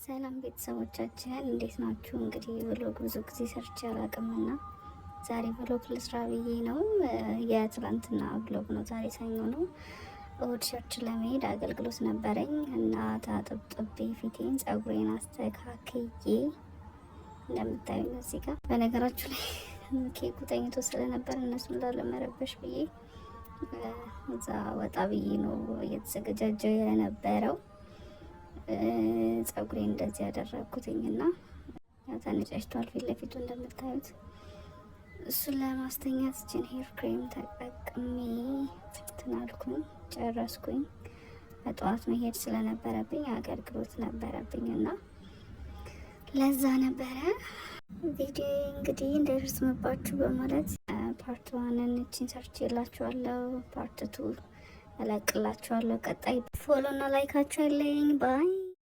ሰላም ቤተሰቦቻችን፣ እንዴት ናችሁ? እንግዲህ vlog ብዙ ጊዜ ሰርቼ አላውቅምና ዛሬ vlog ልስራ ብዬ ነው። የትላንትና vlog ነው። ዛሬ ሰኞ ነው። እሁድ church ለመሄድ አገልግሎት ነበረኝ እና ታጥብጥቤ ፊቴን ጸጉሬን አስተካክዬ እንደምታዩኝ እዚህ ጋር። በነገራችሁ ላይ ኬኩ ተኝቶ ስለነበር እነሱን ላለመረበሽ ብዬ እዛ ወጣ ብዬ ነው እየተዘገጃጀው የነበረው። ጸጉሬ እንደዚህ ያደረግኩትኝና ተነጫጭቷል ፊት ለፊቱ እንደምታዩት። እሱን ለማስተኛት እችን hair cream ተጠቅሜ ትናልኩኝ ጨረስኩኝ። በጠዋት መሄድ ስለነበረብኝ አገልግሎት ነበረብኝ እና ለዛ ነበረ። ቪዲዮ እንግዲህ እንዳይረዝምባችሁ በማለት part one ን እችን ሰርቼላችኋለሁ። Part two እለቅላችኋለሁ። ቀጣይ follow እና like ኣችሁ ያለኝ bye።